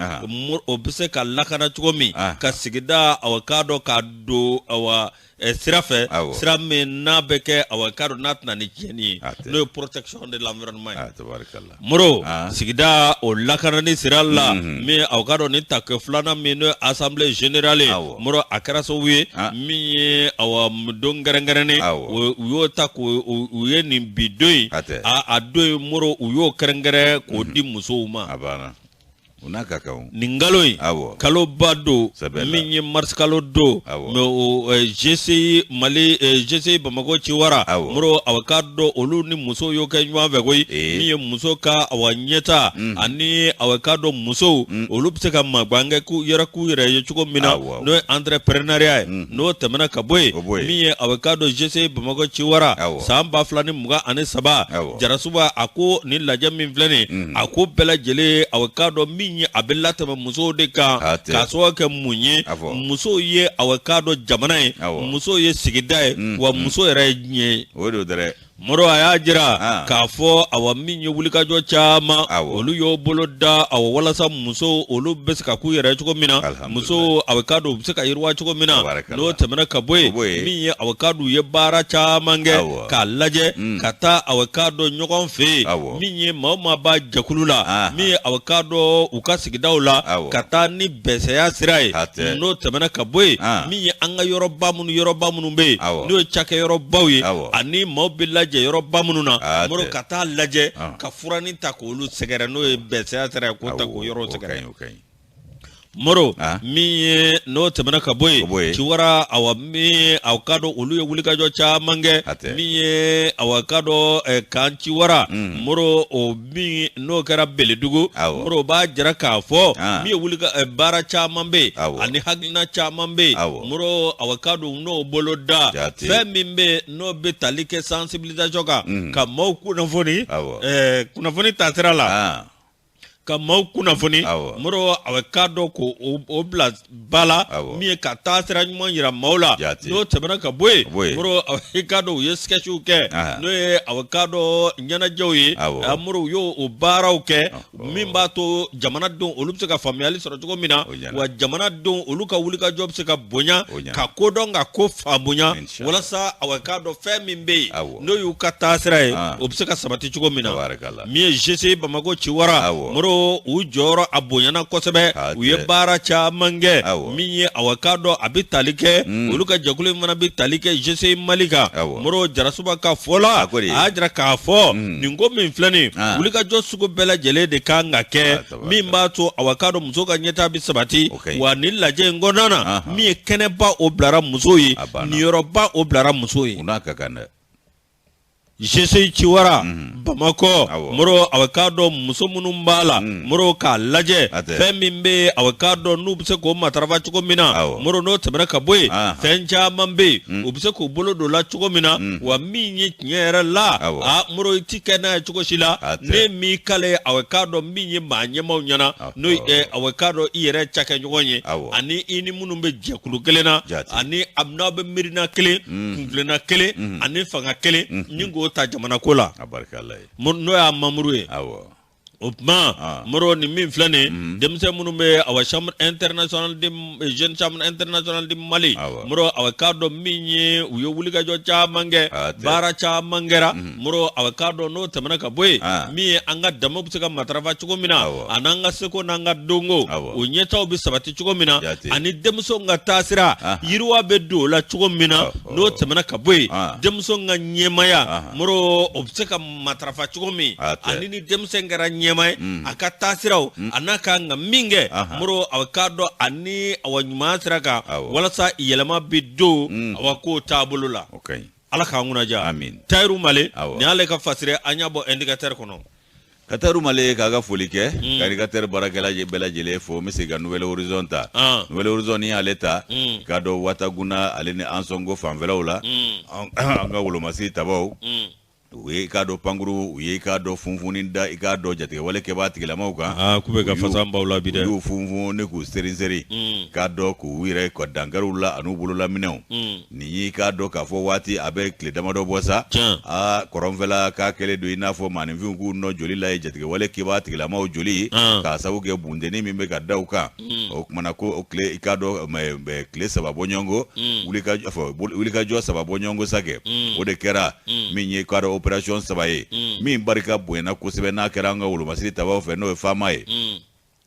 o bɛ se ka lakana cogo min, ka sigida aw k'a dɔn ka don awa sira fɛ, sira min n'a bɛ kɛ awa k'a dɔn n'a tɛna ni tiɲɛni ye, n'o ye protection de l'environnement ye. Moro, sigida o lakanani sira la, min aw k'a dɔn ni tako filanan min n'o ye assemblée générale ye. Moro, a kɛra sababu ye min ye awa don kɛrɛnkɛrɛnnen u y'o ta k'o u ye nin bi don in, a don in, Moro, u y'o kɛrɛnkɛrɛn k'o di musow ma. A banna. O n'a ka kan. Nin kalo in, kaloba don, min ye mars kalo don, mais o GCI Mali, GCI Bamako ciwara. Moro, aw k'a dɔn olu ni musow y'o kɛ ɲɔgɔn fɛ koyi. Min ye muso ka awa ɲɛta ani aw k'a dɔn musow olu bɛ se ka magwan kɛ k'u yɛrɛ k'u yɛrɛ ye cogo min na, n'o ye entrepreneuriat ye. N'o tɛmɛna ka bɔ yen, min ye aw k'a dɔn GCI Bamako ciwara san 2023, Jarasuba a ko nin lajɛ min filɛ nin, a ko bɛɛ lajɛlen aw k'a dɔn min a bɛ latɛmɛ musow de kan, k'a sababu kɛ mun ye, musow ye aw k'a dɔn jamana ye, musow ye sigida ye, wa muso yɛrɛ ye diɲɛ ye. O don dɛ. Moro, a y'a jira k'a fɔ awa min ye wulikajɔ caman olu y'o bolo da awa walasa musow olu bɛ se ka k'u yɛrɛ cogo min na, musow aw k'a dɔn u bɛ se ka yiriwa cogo min na. N'o tɛmɛna ka bɔ yen, min ye aw k'a dɔn u ye baara caman kɛ k'a lajɛ ka taa aw k'a dɔn ɲɔgɔn fɛ yen, min ye maa o maa b'a jɛkulu la, min ye aw k'a dɔn u ka sigidaw la, ka taa ni bɛnsɛnya sira ye. N'o tɛmɛna ka bɔ yen, min ye an ka yɔrɔba minnu bɛ yen, n'o ye cakɛyɔrɔbaw ye, ani maaw bɛ lajɛ yɔrɔba minnu na, Moro, ka taa lajɛ ka furanin ta k'olu sɛgɛrɛ, n'o ye bɛnsɛnya sira ye, k'o ta k'o yɔrɔ sɛgɛrɛ. Moro min ye n'o tɛmɛna ka bɔ yen, ciwara awa min ye aw k'a dɔn olu ye wulikajɔ caman kɛ min ye awa k'a dɔn kan ciwara Moro o min n'o kɛra Beledugu Moro b'a jira k'a fɔ min ye wuli baara caman bɛ yen ani hakilina caman bɛ yen Moro awa k'a dɔn n'o bolo da fɛn min bɛ yen n'o bɛ tali kɛ sensibilisation kan ka maaw kunnafoni kunnafoni taasira la ka maaw kunnafoni Moro a k'a dɔn k'o bila ba la min ye ka taasira ɲuman jira maaw la n'o tɛmɛna ka bɔ yen Moro i k'a dɔn u ye sketchw kɛ n'o ye a k'a dɔn ɲɛnajɛw ye Moro u y'o o baaraw kɛ min b'a to jamanadenw olu bɛ se ka faamuyali sɔrɔ cogo min na wa jamanadenw olu ka wulikajɔ bɛ se ka bonya ka ko dɔn ka ko faamuya walasa a k'a dɔn fɛn min bɛ yen n'o y'u ka taasira ye o bɛ se ka sabati cogo min na min ye GCI Bamakɔ ciwara Moro u jɔyɔrɔ a bonyana kosɛbɛ u ye baara caman kɛ min ye awa k'a dɔn a bɛ tali kɛ olu ka jɛkulu in fana bɛ tali kɛ GCI Mali kan Moro Jarasuba ka fɔ la a y'a jira k'a fɔ nin ko min filɛ nin wulikajɔ sugu bɛɛ lajɛlen de kan ka kɛ min b'a to awa k'a dɔn muso ka ɲɛtaa bɛ sabati wa nin lajɛ in kɔnɔna na min ye kɛnɛba o bilara musow ye niyɔrɔba o bilara musow ye. GCI ciwara Bamakɔ Moro awa k'a dɔn muso minnu b'a la Moro k'a lajɛ fɛn min bɛ yen awa k'a dɔn n'u bɛ se k'o matarafa cogo min na Moro n'o tɛmɛna ka bɔ yen fɛn caman bɛ yen u bɛ se k'u bolo don la cogo min na wa min ye tiɲɛ yɛrɛ la a Moro i ti kɛ n'a ye cogo si la ne m'i kale awa k'a dɔn min ye maa ɲɛmaaw ɲɛna n'o ye awa k'a dɔn i yɛrɛ cakɛɲɔgɔn ye ani i ni minnu bɛ jɛkulu kelen na ani n'aw bɛ miirina kelen kuntilenna kelen ani fanga kelen ni k'o ta jamana ko la n'o y'a mamuru ye o tuma Moro nin min filɛ nin denmisɛn minnu bɛ awa chambre internationale de jeune chambre internationale de Mali Moro awa k'a dɔn min ye u ye wulikajɔ caman kɛ baara caman kɛra Moro awa k'a dɔn n'o tɛmɛna ka bɔ yen min ye an ka danbe bɛ se ka matarafa cogo min na a n'an ka seko n'an ka dɔnko o ɲɛtaaw bɛ sabati cogo min na ani denmisɛnw ka taasira yiriwa bɛ don o la cogo min na n'o tɛmɛna ka bɔ yen denmisɛnw ka ɲɛmaaya Moro o bɛ se ka matarafa cogo min ani ni denmisɛn kɛra ɲɛmaa ye a ka taasiraw a n'a ka kan ka min kɛ Moro awa k'a dɔn ani awa ɲuman sira kan walasa yɛlɛma bɛ don awa k'o taabolo la. Ala k'an kunnaja. Amin. Tayiru Male. Awɔ. Nin y'ale ka fasiri an y'a bɔ indicateur kɔnɔ. Ka Tayiru Male k'a ka foli kɛ. Ka indicateur baarakɛla bɛɛ lajɛlen fo n bɛ segin ka Nouvel Horizon ta. Nouvel Horizon n'i y'ale ta. K'a dɔn Wataguna ale ni Ansongo fanfɛlaw la. An ka wolomasiri tabaw. U ye i k'a dɔn pankuru u ye i k'a dɔn funfunni da i k'a dɔn jatigɛwale kɛbaa tigilamaw kan. Aa k'u bɛ ka fasa baw la bi dɛ. U y'u funfun ni k'u seri-seri. K'a dɔn k'u yɛrɛ ka dankariw la an'u bololaminɛw. Nin y'i k'a dɔn k'a fɔ waati a bɛ tile damadɔ bɔ sa. Tiɲɛ. Aa kɔrɔnfɛla k'a kɛlen don i n'a fɔ maaninfinw k'u nɔ joli la ye jatigɛwale kɛbaa tigilamaw joli ye. K'a sabu kɛ bunteni min bɛ ka da u kan. O kumana ko o tile i k'a dɔn tile saba bɔɲɔgɔnko wulikajɔ saba bɔɲɔgɔnko sa kɛ o de kɛra min ye k'a dɔn opération saba ye min barika bonyana kosɛbɛ n'a kɛra an ka wolomasiri tabaw fɛ n'o ye FAMa ye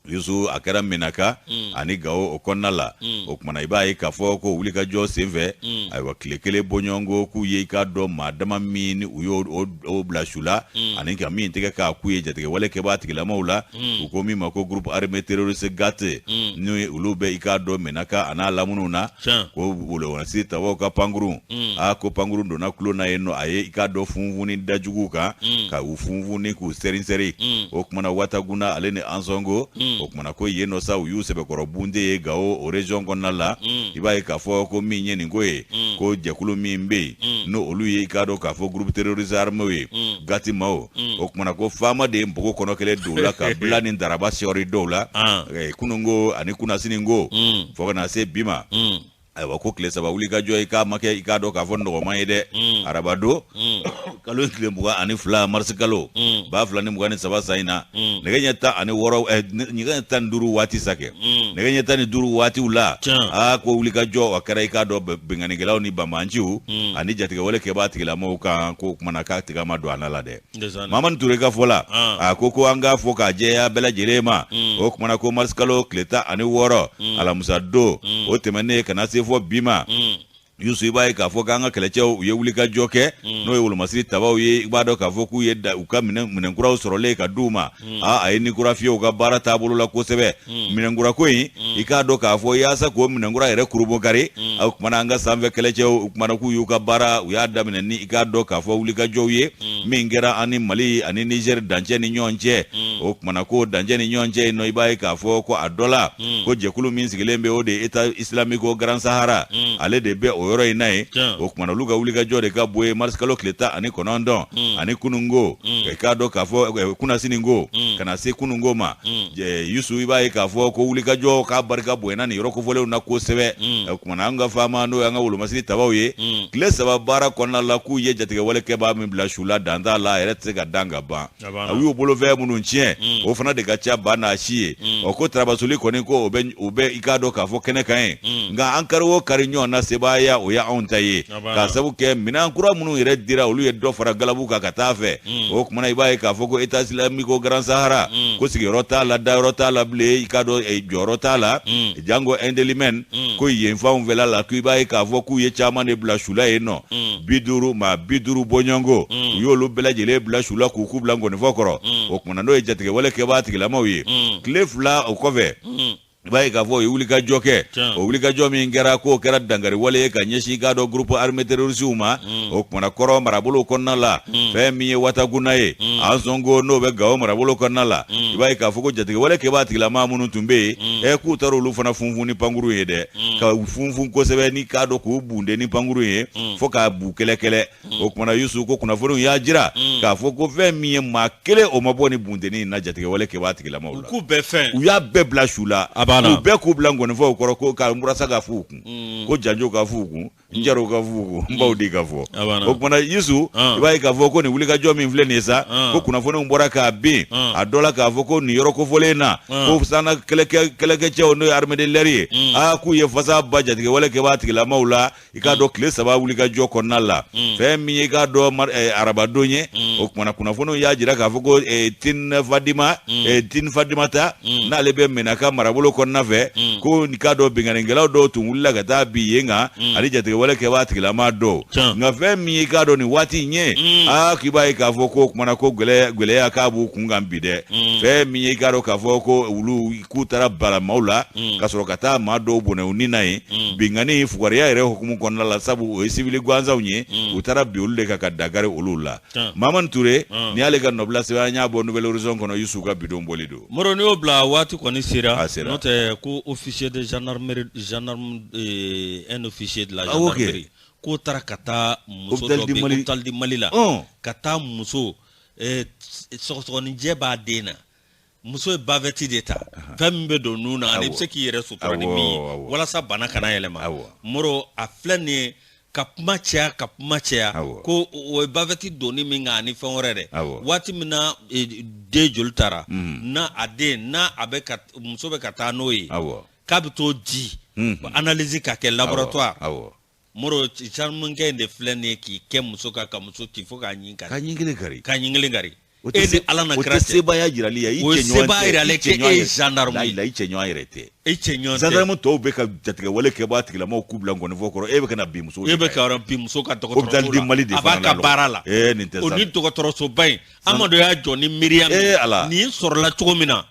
Yusu a kɛra Menaka ani Gawo o kɔnɔna la o kumana i b'a ye k'a fɔ ko wulikajɔ senfɛ ayiwa tile kelen bɔɲɔgɔnko k'u ye i k'a dɔn maa dama min ni u y'o bila su la ani ka min tɛgɛ k'a k'u ye jatigɛwale kɛbaa tigilamaw la u ko min ma ko groupe armé terroriste GAT n'o ye olu bɛ i k'a dɔn Menaka a n'a lamuniw na ko wolomasiri tabaw ka pankurun aa ko pankurun donna kulon na yen nɔ a ye i k'a dɔn funfunni da juguw kan ka u funfunni k'u seri-seri o kumana Wataguna ale ni Ansongo o kumana ko yen nɔ sa u y'u sɛbɛkɔrɔ bunte ye Gawo o région kɔnɔna la i b'a ye k'a fɔ ko min ye nin ko ye ko jɛkulu min bɛ yen n'o olu ye i k'a dɔn k'a fɔ groupe terroriste armé ye GAT maaw o kumana ko FAMa de ye npogo kɔnɔ kelen don u la ka bila ni daraba sɔɔri dɔw la kununko ani kunasini ko fo ka na se bi ma ayiwa ko tile saba wulikajɔ i k'a ma kɛ i k'a dɔn k'a fɔ nɔgɔman ye dɛ arabadon kalo tile 22 marisi kalo 2023 san in na nɛgɛ ɲɛ 16 nɛgɛ ɲɛ 15 waati sa kɛ nɛgɛ ɲɛ 15 waatiw la aa ko wulikajɔ a kɛra i k'a dɔn binkannikɛlaw ni banbaanciw ani jatigɛwale kɛbaa tigilamɔgɔw kan ko o kumana k'a tigɛ ma don a la dɛ Mamani Ture ka fɔ la a ko ko an k'a fɔ k'a jɛya bɛɛ lajɛlen ma o kumana ko marisi kalo tile 16 alamisa don o tɛmɛnen ka na se fɔ bi ma. Yusu i b'a ye k'a fɔ k'an ka kɛlɛcɛw u ye wulikajɔ kɛ mm. n'o ye wolomasiri tabaw ye i b'a dɔn k'a fɔ k'u ye u ka minɛnkuraw sɔrɔlen ka d'u ma mm. aa a ye ni kura fiyɛ u ka baara taabolo la kosɛbɛ mm. minɛnkura ko in i k'a dɔn k'a fɔ yaasa k'o minɛnkura yɛrɛ kurubokari o kumana an ka sanfɛ kɛlɛcɛw o kumana k'u y'u ka baara u y'a daminɛ ni i k'a dɔn k'a fɔ wulikajɔw ye min kɛra an ni Mali ani Nizɛri dancɛ ni ɲɔgɔn cɛ o kumana ko dancɛ ni ɲɔgɔn cɛ yen nɔ i b'a ye k'a fɔ ko a dɔ la ko jɛkulu min sigilen bɛ o de ye État islamique au Grand Sahara ale de bɛ o yɔrɔ in na yen o kumana olu ka wulikajɔ de ka bon yen marisikalo tile 19 ani kununko i k'a dɔn k'a fɔ kunasini ko ka na se kununko ma Yusu i b'a ye k'a fɔ ko wulikajɔ k'a barika bonyana nin yɔrɔ kofɔlenw na kosɛbɛ o kumana an ka faama n'o y'an ka wolomasiri tabaw ye tile 3 baara kɔnɔna la k'u ye jatigɛwale kɛbaa min bila su la dan t'a la a yɛrɛ tɛ se ka dan ka ban a y'u bolofɛn minnu tiɲɛ mm. o fana de ka ca ba n'a si ye mm. ɔ ko tarabasoli kɔni ko o bɛ o bɛ i k'a dɔn k'a fɔ kɛnɛ kan ye mm. nka an kari o kari ɲɔgɔn na sebaaya o ye anw ta ye k'a sabu kɛ minɛn kura minnu yɛrɛ dira olu ye dɔ fara galabu kan ka taa fɛ o kumana i b'a ye k'a fɔ ko État islamique au Grand Sahara ko sigiyɔrɔ t'a la dayɔrɔ t'a la bilen i k'a dɔn eh, jɔyɔrɔ t'a la jango Indelimɛn ko yen fanw fɛla la k'i b'a ye k'a fɔ k'u ye caman de bila su la yen nɔ 50 maa 50 bɔɲɔgɔnko mm. u y'olu bɛɛ lajɛlen bila su la k'u k'u bila nkɔnifɔ kɔrɔ mm. o kumana n'o ye jatigɛwale kɛbaa tigilamaw ye mm. tile 2 o kɔfɛ i b'a ye k'a fɔ o ye wulikajɔ kɛ o wulikajɔ min kɛra k'o kɛra dankari wale ye ka ɲɛsin i k'a dɔn groupe armé terroristew ma o kumana kɔrɔn marabolo kɔnɔna la fɛn min ye Wataguna ye Ansongo n'o bɛ Gawo marabolo kɔnɔna la i b'a ye k'a fɔ ko jatigɛwale kɛbaa tigilamaa minnu tun bɛ yen ɛ k'u taara olu fana funfun ni pankuru ye dɛ ka u funfun kosɛbɛ n'i k'a dɔn k'u bunte ni pankuru ye fo k'a bu kɛlɛkɛlɛ o kumana Yusu ko kunnafoniw y'a jira k'a fɔ ko fɛn min ye maa kelen o ma bɔ ni bunteni in na jatigɛwale kɛbaa tigilamaw la k'u bɛɛ fɛn u y'a bɛɛ bila su la a banna u bɛɛ k'u bila nkɔnifɔw kɔrɔ ko ka murasa ka f'u kun ko janjo ka f'u kun n jaro ka f'u kun n baw di ka fɔ o kumana Yusu i b'a ye k'a fɔ ko nin wulikajɔ min filɛ nin ye sa ko kunnafoniw bɔra k'a bin a dɔ la k'a fɔ ko nin yɔrɔ kofɔlen na ko sanna kɛlɛkɛcɛw n'o ye armée de l'air ye aa k'u ye fasa ba jatigɛwale kɛbaa tigilamaw la i k'a dɔn tile 3 wulikajɔ kɔnɔna la fɛn min ye i k'a dɔn arabadon ye o kumana kunnafoniw y'a jira k'a fɔ ko Tin Fadimata n'ale bɛ Menaka marabolo kɔnɔna fɛ ko i k'a dɔn binkannikɛlaw dɔw tun wulila ka taa bin yen kan ani jatigɛwale kɛbaa tigilamaa dɔw nka fɛn min ye i k'a dɔn nin waati in ye aa k'i b'a ye k'a fɔ ko o kumana ko gɛlɛya k'a b'u kun kan bi dɛ fɛn min ye i k'a dɔn k'a fɔ ko olu k'u taara bala maaw la ka sɔrɔ ka taa maa dɔw bɔnɛ u ni na yen binkanni fugariya yɛrɛ hukumu kɔnɔna la sabu o ye sivili gansanw ye u taara bin olu de kan ka dankari olu la Mamani Ture nin y'ale ka nɔbila sɛbɛn an y'a bɔ Nouvel Horizon kɔnɔ Yusu ka bidon bɔli don Moro n'i y'o bila waati kɔni sera a sera n'o tɛ ko officier de gendarmerie gendarme un officier de la gendarmerie k'o taara ka taa muso dɔ bɛ hôpital du Mali la ka taa muso sɔgɔsɔgɔninjɛ b'a den na muso ye bavette de ta fɛn min bɛ don nun na ani i bɛ se k'i yɛrɛ sutura ni min ye walasa bana kana yɛlɛma Moro a filɛ nin ye ka kuma caya ka kuma caya ko o ye bavette donni min kan ani fɛn wɛrɛ dɛ waati min na e, den joli taara n'a a den n'a a bɛ ka muso bɛ ka taa n'o ye k'a bɛ t'o di analyse ka kɛ laboratoire Moro gendarmekɛ in de filɛ nin ye k'i kɛ muso kan ka muso ci fo k'a ɲin kari ka ɲin kelen kari ka ɲin kelen kari e ni Ala na kira cɛ o tɛ sebaaya jirali ye i cɛɲɔgɔn tɛ o ye sebaaya jirali ye k'e ye gendarme ye la i cɛɲɔgɔn yɛrɛ tɛ e cɛɲɔgɔn tɛ gendarme tɔw bɛ ka jatigɛwale kɛbaa tigilamɔgɔw k'u bila nkɔnifɔ kɔrɔ e bɛ ka na bin muso e bɛ ka bin muso kan dɔgɔtɔrɔso la hôpital du Mali de a b'a ka baara la ee nin tɛ o ni dɔgɔtɔrɔsoba in Amadu y'a jɔ ni miiriya min ee Ala nin sɔrɔla cogo min na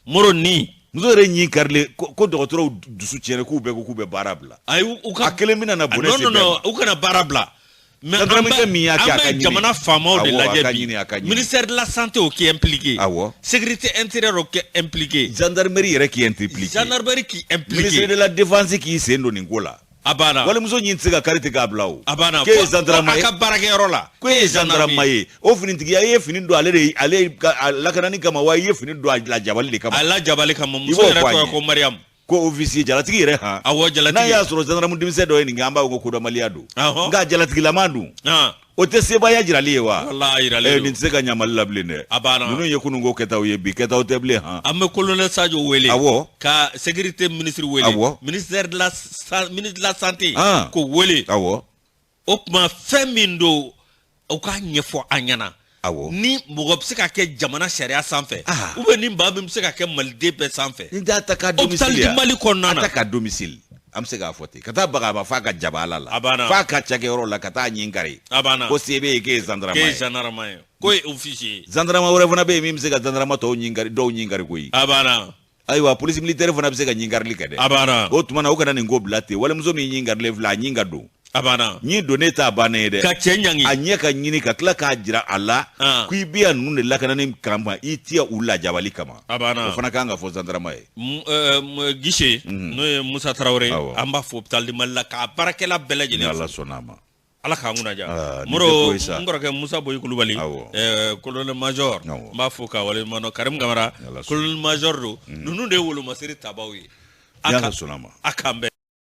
Moro nin muso yɛrɛ ɲin karilen ko dɔgɔtɔrɔw dusu tiɲɛna k'u bɛɛ ko k'u bɛ baara bila ayi u ka a kelen bɛna na bɔnɛ se bɛɛ ma u kana baara bila mais an bɛ min y'a kɛ a ka ɲini jamana faamaw de lajɛ bi ministère de la santé o k'i impliqué awɔ sécurité intérieure o k'i impliqué gendarmerie yɛrɛ k'i impliqué gendarmerie k'i impliqué ministère de la défense k'i sen don nin ko la a banna walimuso ɲin tɛ se ka kari ten k'a bila o a banna k'e ye gendarme ye a ka baarakɛyɔrɔ la ko e ye gendarme ye o finitigiya i ye fini don ale de ale ka lakanani kama wa i ye fini don a lajabali de kama a lajabali kama muso yɛrɛ tɔgɔ ko Mariam ko officier jalatigi yɛrɛ han awɔ jalatigi n'a y'a sɔrɔ gendarme denmisɛn dɔ ye nin kɛ an b'a fɔ ko kodɔnbaliya don nka jalatigilama dun o tɛ sebaaya jirali ye wa walahi jirali don nin tɛ se ka ɲa Mali la bilen dɛ a banna ninnu ye kununko kɛtaw ye bi kɛtaw tɛ bilen han an bɛ colonel Sadio wele awɔ ka sécurité ministre wele awɔ ministère de la ministre de la santé k'o wele awɔ o tuma fɛn min don u k'a ɲɛfɔ an ɲɛna awɔ ni mɔgɔ bɛ se ka kɛ jamana sariya sanfɛ ou bien ni maa min bɛ se ka kɛ maliden bɛɛ sanfɛ n t'a ta k'a domicile hôpital du Mali kɔnɔna na a ta k'a domicile An bɛ se k'a fɔ ten, ka taa baga a ma f'a ka jabala la. A banna. F'a ka cakɛyɔrɔ la, ka taa ɲin kari. A banna. Ko se b'e ye, k'e ye zandarama K'e ye ye. Zandarama ye, k'o ye officier ye. Zandarama wɛrɛ fana bɛ yen min bɛ se ka zandarama tɔw ɲin kari, dɔw ɲin kari koyi. A banna. Ayiwa, polisi militaire fana bɛ se ka ɲin karili kɛ dɛ. A banna. O tuma na, u kana nin ko bila ten. Walimuso min ɲin karilen filɛ, a ɲin ka don. A banna. Ɲin donnen t'a bannen ye dɛ. Ka cɛ ɲangi. A ɲɛ ka ɲini ka tila k'a jira a la ko i bɛ yan ninnu de lakanani kama, i tɛ yan u lajabali kama. A banna. O fana kan ka fɔ zandarama ye. Guichet, n'o ye Musa Tarawele, an b'a fɔ hôpital du Mali la k'a baarakɛla bɛɛ Ni lajɛlen. Ala sɔnna a ma. Ala k'an kunna diya. Ah, nin Moro tɛ ko ye sa. N kɔrɔkɛ Musa Boyi Kulubali, colonel major, n b'a fo k'a waleɲuman dɔn. Karim Kamara, Ni Ala sɔnna. colonel major don. Ninnu de ye wolomasiri tabaw ye. Ni Ala sɔnna a ma. A k'an bɛn.